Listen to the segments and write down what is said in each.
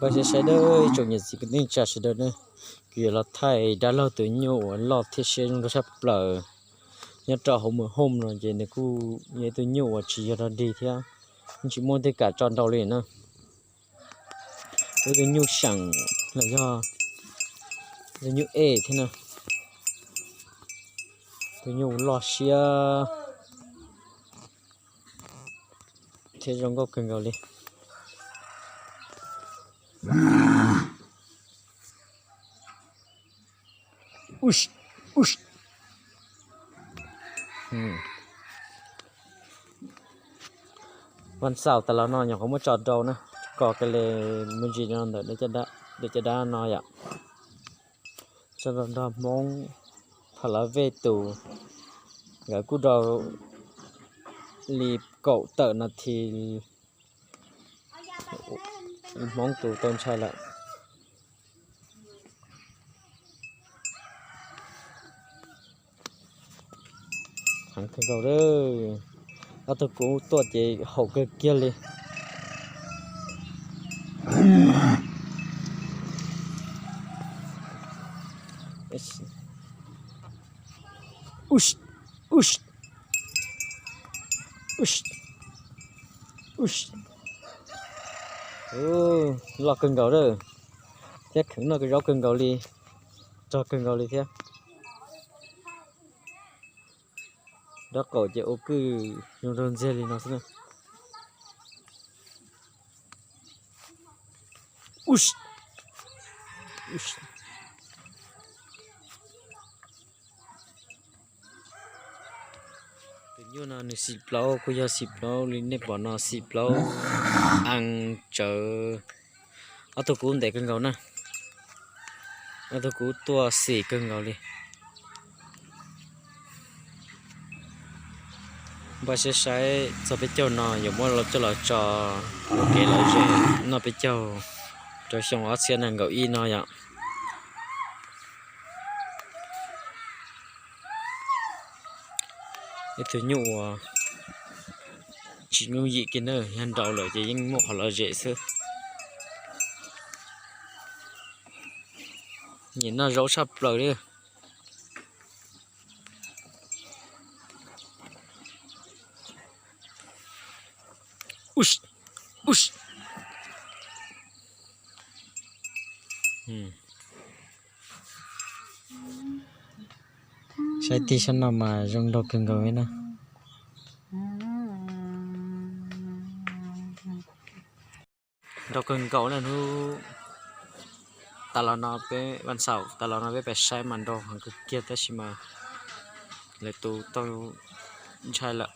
Koj saib saib, ib tsoom niam txiv kwv tij neej tsa sawv daws na, kuv yuav los thaij dab laug tus nyuj uas loj thiab siab zoo nraug tshaj plaws nyob rau hauv Moos Hooj no ces nws kuj yog ib tug nyuj uas tsis yog dog dig thiab, tsis muaj tej kam tso nrau li na. Ib tug nyuj seem los yog tus nyuj ej thiab na, tus nyuj loj siab thiab zoo nkauj kawg nkaus li. Vaj xaum tas los no nyuam qhuav muab tso rau na, kos kiag li me ntsis no ntawm lub caj dab no yom. Tso rau nrog Hmoob Pha Lav Vej tus, nkawd kuj rau li kaum tawm nas this Hmoob tus tau ntshai lawm. Heev kawg nkaus li. Ob tug kuv tuaj ces haum kawg kiag li. Loj kawg nkaus lawm, thiab kheev noj zaub kawg nkaus li, rog kawg nkaus li thiab. Nraub qaum ces ua kwj zoo nraug ntxiag li no xwb na. Tus nyuj no nws xim plaub, kuj yog xim plaub li nej pom no, xim plaub, ees tsawv. Ob tug kuv ntev kawg nkaus na, ob tug kuv tuaj xim kawg nkaus li. Npaj siab saib txog peb caug no yuav muab coj los tso ua kev lom zem noj peb caug rau xyoo ob txhiab nees nkaum ib no yom. Ib tug nyuj uas tsis yooj yim kiag na, yog nraus lawm ces yeej muaj qhov lom zem xwb. Nyiam noj zaub tshaj plaws li. Saib tig sab no mas zoo nraug kawg nkaus li na. Nraug kawg nkaus na hnub tas los no peb, vaj xaum tas los no peb pais saib mas nraug heev kawg kiag tab sis mas lawv tus tau ntshai lawm.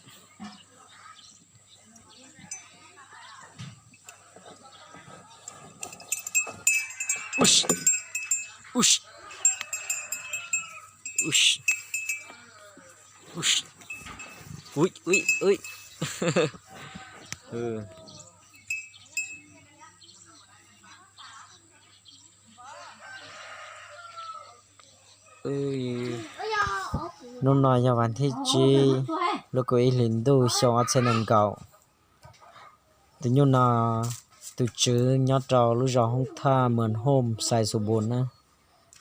Hnub no yog vas thib tsib lub kaum ib hlis ntuj xyoo ob txhiab nees nkaum. Tus nyuj no tus tswv nyob rau lub zos Hoob Thaj, Moos Hooj, Xais Xus Npus na.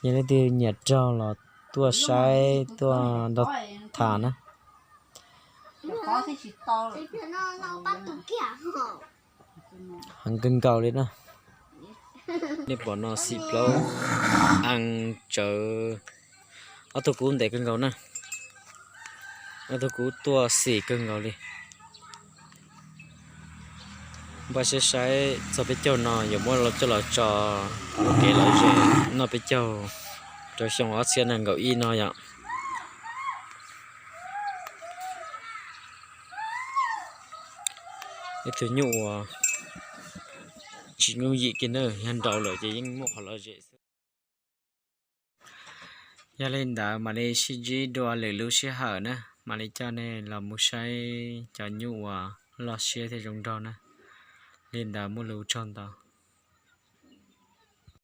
Yog leej twg nyiam raug los tuaj saib tuaj nrog tham na. Heev kawg nkaus li na. Nej pom no xim plaub, ees tsawv, ob tug kuv ntev kawg nkaus na. Ob tug kuv tuaj xim kawg nkaus li. Npaj siab saib txog peb caug no yuav muab coj los tso ua kev lom zem noj peb caug rau xyoo ob txhiab nees nkaum ib no yom. Ib tug nyuj uas tsis yooj yim kiag na, yog nraus lawm ces yeej muaj qhov lom zem xwb. Yog li ntawd mam li sib ntsib dua lwm lub sij hawm na, mam li coj nej los mus saib cov nyuj uas loj siab thiab zoo nraug na. Li ntawd muaj lus ua tsaug ntau.